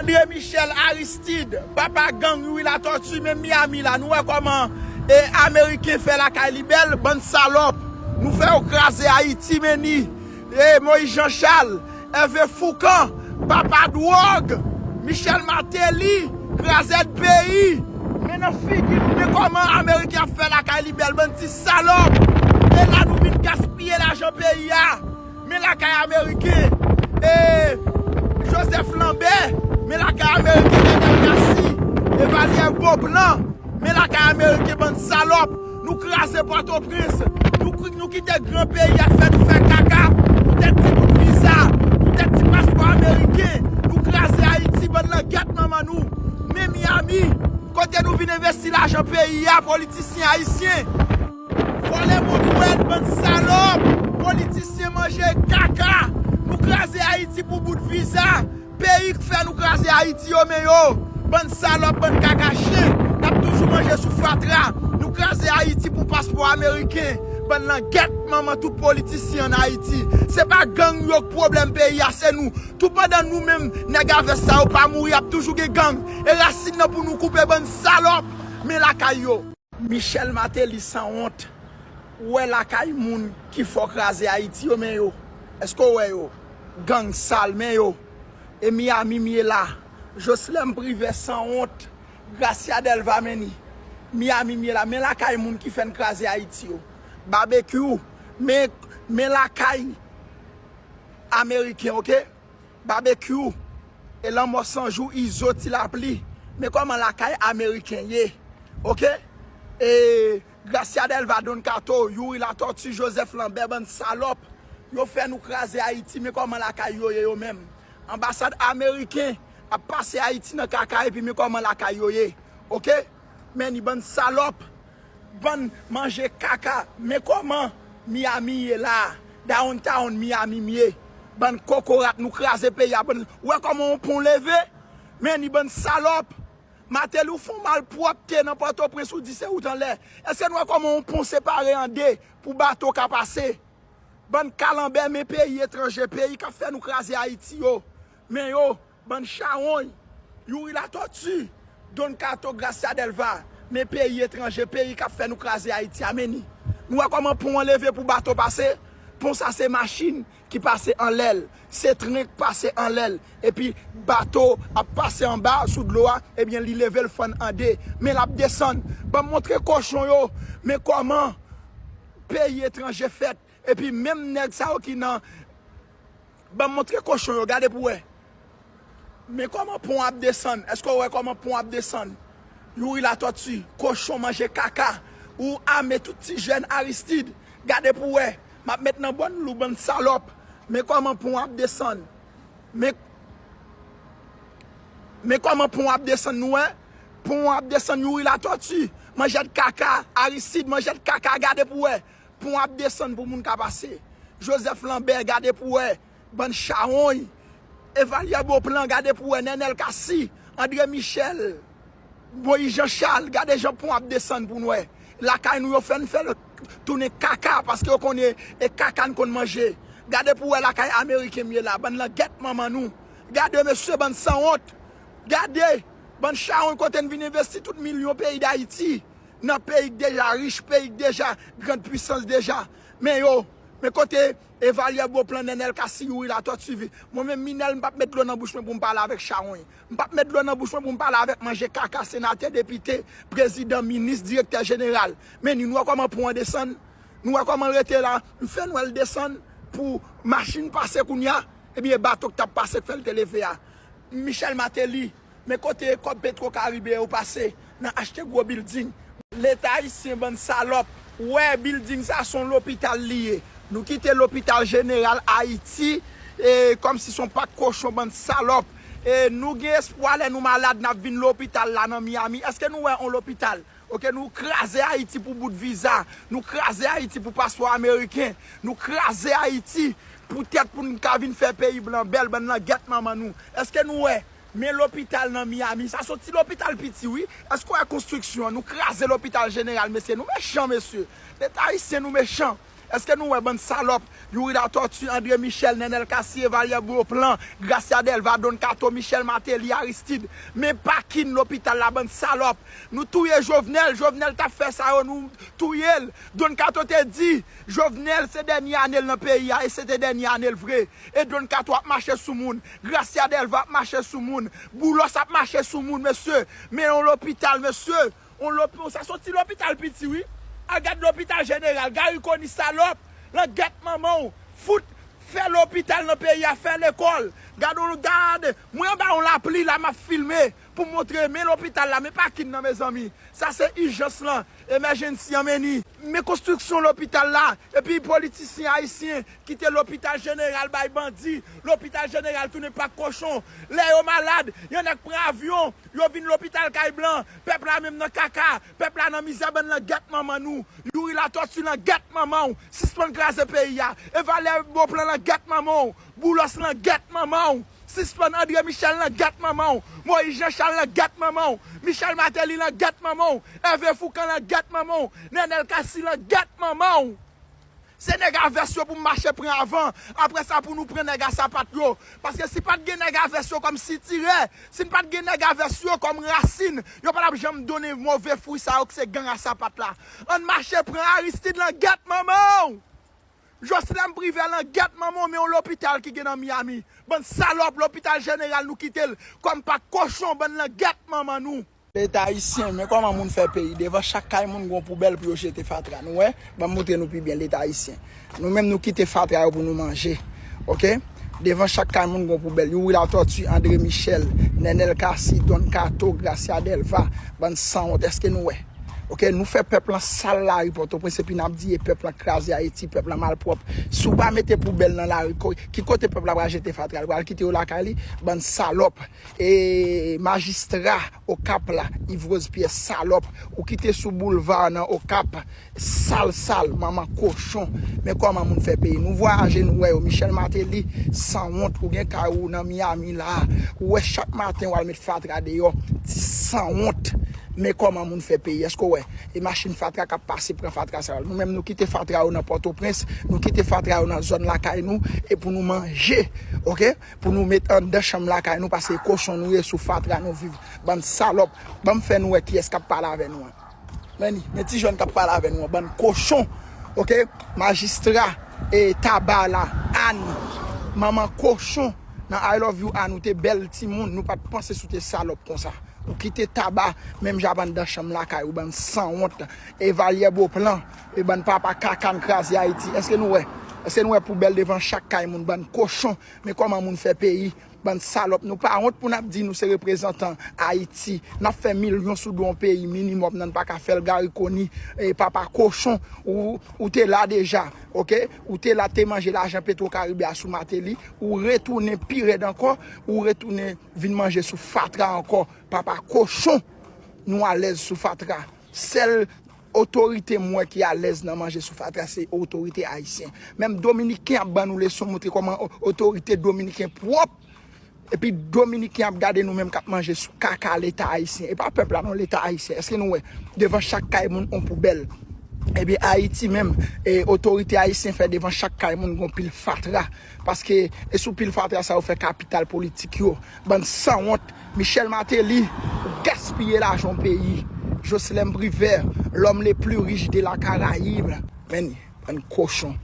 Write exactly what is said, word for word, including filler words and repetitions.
André Michel, Aristide, papa gang Youri Latortue, menm Miami la, nou wè kòman e, Ameriken fè lakay li bèl, bann salòp. Nou fè yo kraze Ayiti, men ni e, Moïse Jean Charles, Hervé Fourcand, papa dwòg, Michel Martelly, krazèd peyi. Men nan figi nou, men kòman Ameriken ap fè lakay li bèl, bann ti salòp. E la nou vin gaspiye lajan peyi a. Men lakay Ameriken, e, Joseph Lambert, men lakay Ameriken Nenel Cassy, Evalière Beauplan, men lakay Ameriken bann salòp. Nou kraze Pòtoprens. Nou, nou kite gran peyi a fè nou fè kaka. Poutèt ti bout viza, poutèt ti paspò ameriken. Nou kraze Ayiti, bann langèt manman nou. Men Miami, kote nou vin envesti lajan peyi a, politisyen ayisyen. Vòlè Monwèl, bann salòp. Politisyen manje kaka. Nou kraze Ayiti pou bout viza. Peyi k fè nou kraze Ayiti yo, men yo. Bann salòp, bann kaka chen. N ap toujou manje sou fatra. Nou kraze Ayiti pou paspò ameriken. Bann langèt manman tout politisyen ann Ayiti. Se pa gang yo k pwoblèm peyi a, se nou. Tou pandan nou menm, nèg a vès sa yo pa mouri, ap toujou gen gang. E rasin nan pou nou koupe, bann salòp. Men lakay yo. Michel Martelly sanwont. Ou wè lakay moun ki fè w kraze Ayiti yo, men yo. Èske w wè yo? Gang sal, men yo. E Miami m ye la. Joslem Privè sanwont. Gracia Delva, men ni. Miami m ye la. Men lakay moun ki fè n kraze Ayiti yo. Babekyou, men, men lakay Ameriken, oke? Babekyou, e Lanmò San Jou, Izo, Ti Lapli. Men kòman lakay Ameriken ye, oke? E Gracia Delva, Don Kato, Youri Latortue, Joseph Lambert, bann salòp. Yo fè nou kraze Ayiti, men kòman lakay yo ye yo menm. Anbasad Ameriken ap pase Ayiti nan kaka, epi men kòman lakay yo ye, oke? Men ni bann salòp. Bann manje kaka, men kòman Miami ye la, downtown Miami m ye. Bann kokorat, nou kraze peyi a, bann, ou wè kòman yon pon leve? Men ni bann salòp. Martelly, ou fè yon malpwòpte nan Pòtoprens, ou di se wout anlè. Èske nou wè kòman yon pon separe an de pou bato ka pase? Bann kalanbè, men peyi etranje, peyi k ap fè nou kraze Ayiti yo. Men yo, bann chawony, Youri Latortue, Don Kato, Gracia Delva, men peyi etranje, peyi k ap fè nou kraze Ayiti a, men ni. Nou wè kòman pon an leve pou bato pase? Pon sa se machin ki pase anlè l, se tren k pase anlè l, epi bato ap pase anba sou dlo a, ebyen li leve l fann an de, men l ap desann. Ban m montre kochon yo, men kòman peyi etranje fèt, epi menm nèg sa yo ki nan Ban m montre kochon yo, gade pou wè. Men kòman pon ap desann. Èske w wè kòman pon ap desann? Youri Latortue, kochon manje kaka. Ou ame tout ti jèn Aristide. Gade pou wè. M ap met nan bòn lou, bann salòp. Men kòman pon ap desann. Men, men kòman pon ap desann, nou wè? Pon ap desann, Youri Latortue. Manjèt kaka. Aristide, manjèt kaka. Gade pou wè. Pon ap desann pou moun ka pase. Joseph Lambert, gade pou wè. Bann chawony. Evalière Beauplan, gade pou wè. Nenel Cassy, André Michel, Moïse Jean Charles, gade jan pon ap desann pou n wè. Lakay nou, yo fè n fè l tounen kaka, paske yo konnen e kaka n konn manje. Gade pou wè lakay Ameriken m ye la, bann langèt manman nou. Gade, mesye, bann sanwont. Gade, bann chawony, kote n vin envesti tout milyon peyi Dayiti. Nan peyi k deja rich, peyi k deja grand puissance deja. Men yo, men kote Evalière Beauplan, Nenel Cassy, Youri Latortue, mwen menm Minel, m p ap met dlo nan bouch mwen pou m pale avèk chawony. M p ap met dlo nan bouch mwen pou m pale avèk manje kaka, senatè, depite, prezidan, minis, direktè jeneral. Men ni, nou wè kòman pon an desann? Nou wè kòman l rete la? M fè n wè l desann pou machin pase kounye a. Ebyen, e bato k t ap pase k fè l te leve a. Michel Martelly, men kote kòb Petro Caribe yo pase nan achte gwo bilding. Leta ayisyen, bann salòp. Ou wè, bilding sa, se yon lopital li ye. Nou kite lopital jeneral Ayiti, e, kòmsi se yon pak kochon, bann salòp. E nou gen espwa lè nou malad, n ap vin lopital la nan Miami. Èske nou wè yon lopital? Oke, nou kraze Ayiti pou bout viza. Nou kraze Ayiti pou paspò ameriken. Nou kraze Ayiti poutèt pou n ka vin fè peyi blan bèl, bann langèt manman nou. Èske nou wè? Men lopital nan Miami, sa se yon ti lopital piti, wi. Èske w wè konstriksyon an? Nou kraze lopital jeneral, mesye. Nou mechan, mesye. Leta ayisyen, nou mechan. Èske nou wè, bann salòp? Youri Latortue, André Michel, Nenel Cassy, Evalye Beauplan, Gracia Delva, Don Kato, Michel Martelly, Aristide. Men pakin lopital la, bann salòp. Nou touye Jovenel, Jovenel t ap fè sa yo, nou touye l. Don Kato te di, Jovenel se dènye ane l nan peyi a, e se te dènye ane l vre. E Don Kato ap mache sou moun, Gracia Delva ap mache sou moun, Boulos ap mache sou moun, mesye. Men yon lopital, mesye. On lop-, sa se yon ti lopital piti, wi. Al gad lopital jeneral, Garry Conille salòp, langèt manman w, fout, fè lopital nan peyi a, fè lekòl. Gad, on gad, mwen anba yon lapli la, m ap filme pou montre, men lopital la, men pakin nan, mezanmi. Sa se ijans lan, emèjennsi an, men ni. Men konstriksyon lopital la, epi politisyen ayisyen kite lopital jeneral bay bandi, lopital jeneral tounen pak kochon. Lè yo malad, yon nèg pran avyon, yo vin lopital kay blan, pèp la menm nan kaka, pèp la nan mizè, bann langèt manman nou. Youri Latortue, langèt manman w, sispann kraze peyi a. Evalye Beauplan, langèt manman w, Boulos, langèt manman w, sispann André Michel, langèt manman w, Moïse Jean Charles, langèt manman w, Michel Martelly, langèt manman w, Hervé Fourcand, langèt manman w, Nenel Cassy, langèt manman w. Se nèg a vès yo pou m mache pran avan. Apre sa, pou nou pran nèg a sapat yo. Paske si pa t gen nèg a vès yo kòm sitirè, si n pa t gen nèg a vès yo kòm rasin, yo pa t ap janm donnen move fwi sa yo ki se gang a sapat la. Ann mache pran Aristide, langèt manman w! Joslèm Privè, langèt manman w, men yon lopital ki gen nan Miami. Bann salòp, lopital jeneral nou kite l kòm pak kochon, bann langèt manman nou. Leta ayisyen, men kòman moun fè peyi. Devan chak kay moun gon poubèl pou yo jete fatra. Nou wè? Ban m montre nou pi byen, Leta ayisyen. Nou menm nou kite fatra yo pou nou manje. Oke? Devan chak kay moun gon poubèl. Youri Latortue, André Michel, Nenel Cassy, Don Kato, Gracia Delva, bann sanwont. Èske nou wè? Oke, nou fè pèp lan sal lari Pòtoprens epi n ap di e pèp lan kraze Ayiti, pèp lan malpwòp. Si w pa mete poubèl nan lari, ko-, ki kote pèp la pral jete fatra? Li pral kite yo lakay li? Bann salòp. E majistra Okap la, Yves Rose Pierre, salòp, ou kite sou boulva nan Okap, sal, sal, manman kochon. Men kòman moun fè peyi. Nou vwayaje, nou wè yo. Michel Martelly, sanwont, ou gen kay ou nan Miami la. Ou wè chak maten w al met fatra deyò. Ti sanwont. Men kòman moun fè peyi. Èske w wè? E machin fatra k ap pase pran fatra sa yo. Nou menm nou kite fatra yo nan Pòtoprens, nou kite fatra yo nan zòn lakay nou, e pou nou manje, oke? Pou nou met anndan chanm lakay nou, paske kochon nou ye, sou fatra nou viv. Bann salòp, ban m fè nou wè kiyès k ap pale avè nou an. Men ni, men ti jèn k ap pale avè nou an, bann kochon, oke? Majistra, e Taba la, Ann, manman kochon, nan I love you Ann, ou te bèl timoun, nou pa t panse si w te salòp konsa. Ou kite Taba, menm jan ap anndan chanm lakay ou, bann sanwont, Evalye Beauplan, e bann papa kaka n kraze Ayiti. Èske nou wè? Èske nou wè poubèl devan chak kay moun, bann kochon? Men kòman moun fè peyi, bann salòp. Nou pa wont pou n ap di nou se reprezantan Ayiti. N ap fè milyon sou do yon peyi minimòm nan, n pa ka fè l. Garry Conille, e papa kochon, ou, ou te la deja, oke? Ou te la, te manje lajan Petro Caribe a sou Martelly, ou retounen pi rèd ankò, ou retounen vin manje sou fatra ankò. Papa kochon, nou alèz sou fatra. Sèl otorite m wè ki alèz nan manje sou fatra, se otorite ayisyen. Menm dominiken ap ban nou leson, montre kòman o-, otorite dominiken pwòp. Epi dominiken ap gade nou menm k ap manje sou kaka Leta ayisyen. E pa pèp la non, Leta ayisyen. Èske nou wè? Devan chak kay moun, on poubèl. Ebyen, Ayiti menm, e, otorite ayisyen fè devan chak kay moun gon pil fatra. Paske e sou pil fatra sa yo fè kapital politik yo. Bann sanwont. Michel Martelly, ou gaspiye lajan yon peyi. Jocelyn Privert, l'homme le plus riche de la Caraïbe. Men ni, bann kochon.